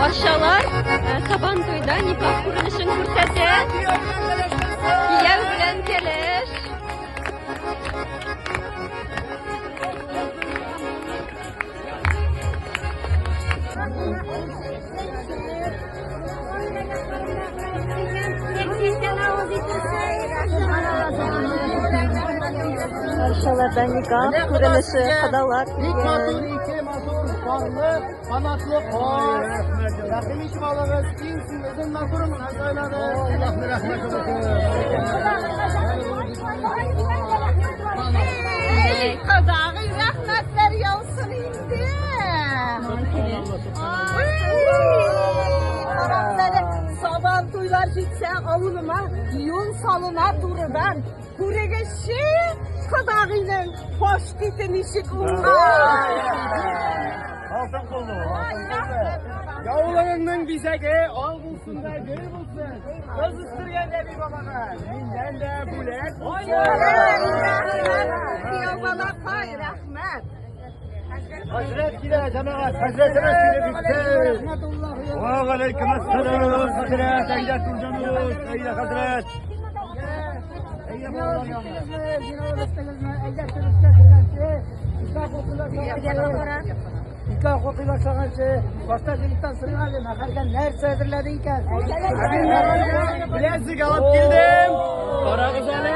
Арчалар Сабан туйда никах күренешен күрсәтә. Кияү белән кәләш. Арчаларда никах күренеше, кодалар Бик килгән. матур, ике матур, парлы, канатлы каз. Рәхим итеп алыгыз, киң сүзен матурын сайлады. Аллаһ рәхмәте булсын. Ey Кодагый, рәхмәтләр яусын инде. Карагыз әле, Сабан туйлар җитсә, авылыма юл салына турыдан. Күрегезче, кодагыйның паштеты ничек уңган. Алтын куллы, алтын куллы. Яулыгыңның бизәге ал булсын да гөл булсын. Кыз үстергән әби бабага миннән дә бүләк булсын. Кияү балакай, рәхмәт. Хәзрәт килә, җәмәгать, хәзрәтебез килеп җитте. Ва алейкум ассалам, хәзрәт, әйдә түрдән, әйдә хәзрәт. Әйдә балалар янына. Никах укый башлаганчы, башта җегеттән сорыйм әле, мәхәргә нәрсә әзерләде икән? Беләзек алып килдем. Карагыз әле.